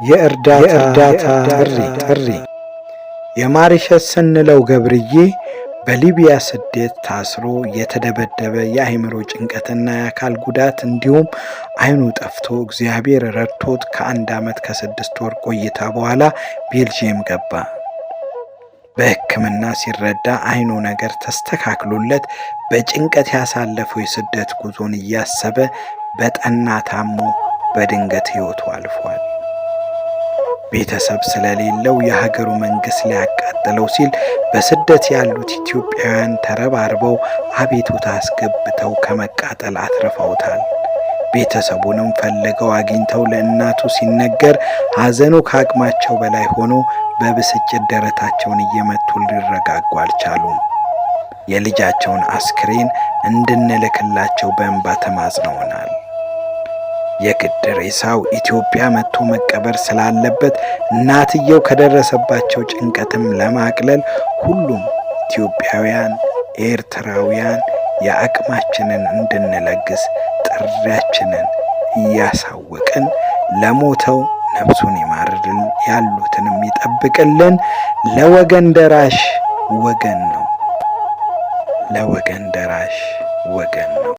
የእርዳታ ጥሪ። የማሪሸት ስንለው ገብርዬ በሊቢያ ስደት ታስሮ የተደበደበ፣ የአእምሮ ጭንቀትና የአካል ጉዳት እንዲሁም አይኑ ጠፍቶ፣ እግዚአብሔር ረድቶት ከ1 ዓመት ከ6 ወር ቆይታ በኋላ ቤልጅየም ገባ። በሕክምና ሲረዳ አይኑ ነገር ተስተካክሎለት በጭንቀት ያሳለፈው የስደት ጉዞን እያሰበ በጠና ታሞ በድንገት ሕይወቱ አልፏል። ቤተሰብ ስለሌለው የሀገሩ መንግሥት ሊያቃጥለው ሲል በስደት ያሉት ኢትዮጵያውያን ተረባርበው አቤቱታ አስገብተው ከመቃጠል አትርፈውታል። ቤተሰቡንም ፈልገው አግኝተው ለእናቱ ሲነገር ሐዘኑ ከአቅማቸው በላይ ሆኖ በብስጭት ደረታቸውን እየመቱ ሊረጋጉ አልቻሉም። የልጃቸውን አስክሬን እንድንልክላቸው በእንባ ተማጽነውናል። የግድ ሬሳው ኢትዮጵያ መጥቶ መቀበር ስላለበት እናትየው ከደረሰባቸው ጭንቀትም ለማቅለል ሁሉም ኢትዮጵያውያን፣ ኤርትራውያን የአቅማችንን እንድንለግስ ጥሪያችንን እያሳወቅን ለሞተው ነፍሱን ይማርልን፣ ያሉትንም ይጠብቅልን። ለወገን ደራሽ ወገን ነው። ለወገን ደራሽ ወገን ነው።